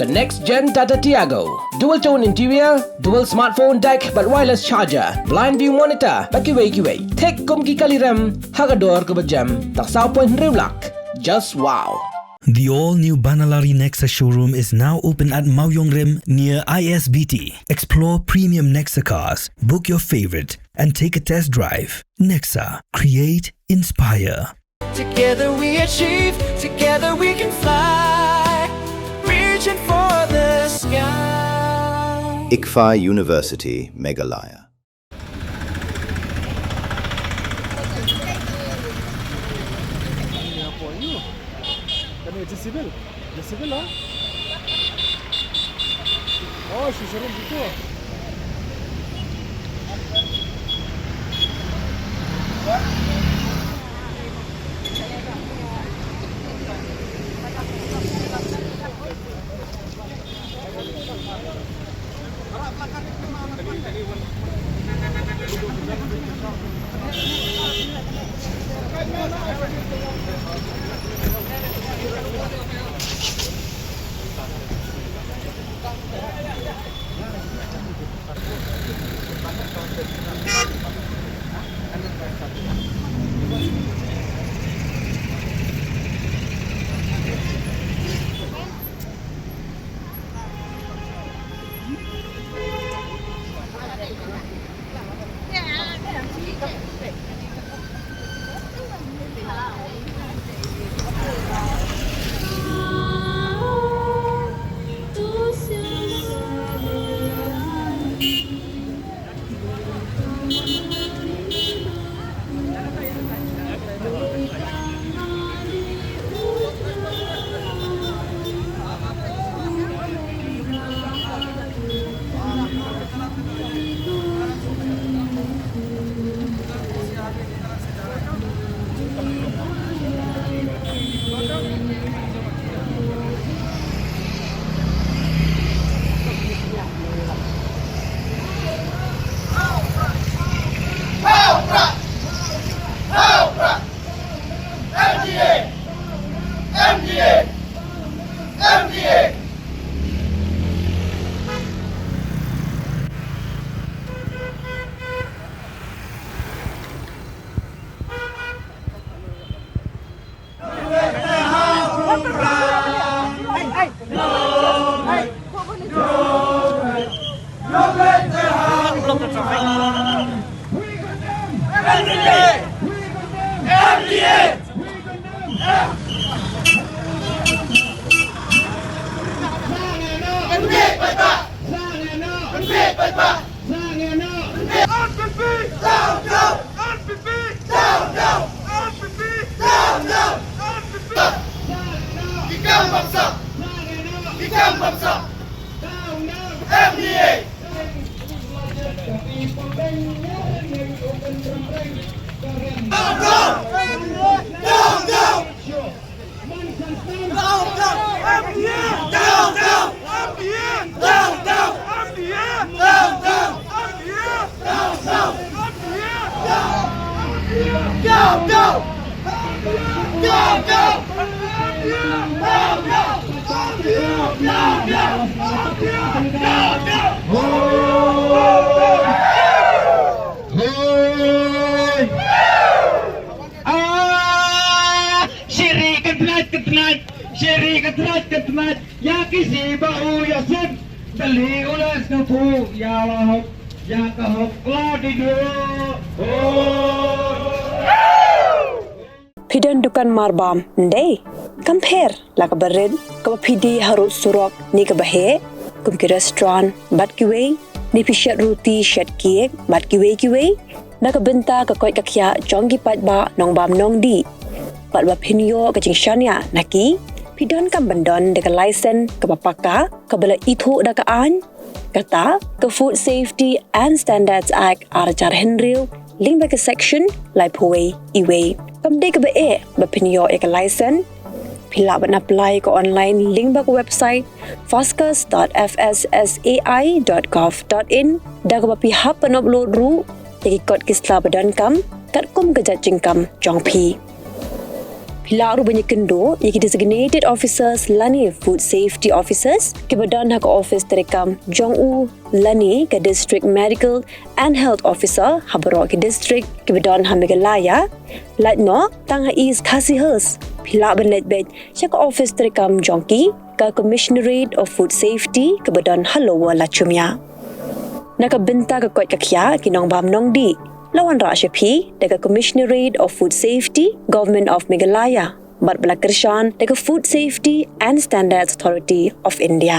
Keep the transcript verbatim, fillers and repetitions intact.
The next gen Tata Tiago. Dual tone interior, dual smartphone deck bad wireless charger, blind view monitor bad kiwei kiwei. Thik kum ki kali rem ha ka dor kaba jem, tang saw point hynriew lak. Just wow. The all-new Banalari Nexa showroom is now open at Mawiong Rim near I S B T. Explore premium Nexa cars, book your favorite, and take a test drive. Nexa, create, inspire. Together we achieve, together we can fly. Reaching for the sky. ICFAI University, Meghalaya. Kano ito civil? May civil, oh. Oh, si Sharon dito. Shiri katnat katnat, shiri katnat katnat, ya ki si ba u ya sut, dali u la sngewthuh, ya la hok, ya ka hok la di duh. Phi don dukan marbam, ndei? Kam pher, la kaba rit, kaba phi die harud surok, ne kaba heh, kum ki restaurant, bad kiwei, ne phi shet ruti, shet cake, bad kiwei kiwei, na ka bynta ka koit ka khiah jong ki paidbah nongbam nongdih. Bad ba phin ïoh ka jingshaniah na ki, phi donkam ban don da ka license kaba paka, kaba la ithuh da ka aiñ, kata ka Food Safety and Standards Act ar hajar hynriew, lyngba ka section laiphew wei, iwei. Kam dei kaba eh ba phin ïoh ïa ka license, phi lah ban apply ka online lyngba ka website foscas dot F S S A I dot gov dot in, da kaba phi hap ban upload ruh ïa ki kot ki sla ba donkam katkum ka jait jingkam jong phi. Phi Lah ruh ban ïakynduh ïa ki designated officers lane food safety officers kiba don ha ka office treikam jong u lane ka district medical and health officer ha baroh ki district kiba don ha Meghalaya. Lait noh tang ha East Khasi Hills, phi lah ban leit beit sha ka office treikam jong ki, ka Commissionerate of Food Safety kaba don ha Lower Lachumia. Na ka bynta ka koit ka khiah ki nongbam nongdih, la wanrah sha phi da ka Commissionerate of Food Safety, Government of Meghalaya, bad ba la kyrshan da ka Food Safety and Standards Authority of India.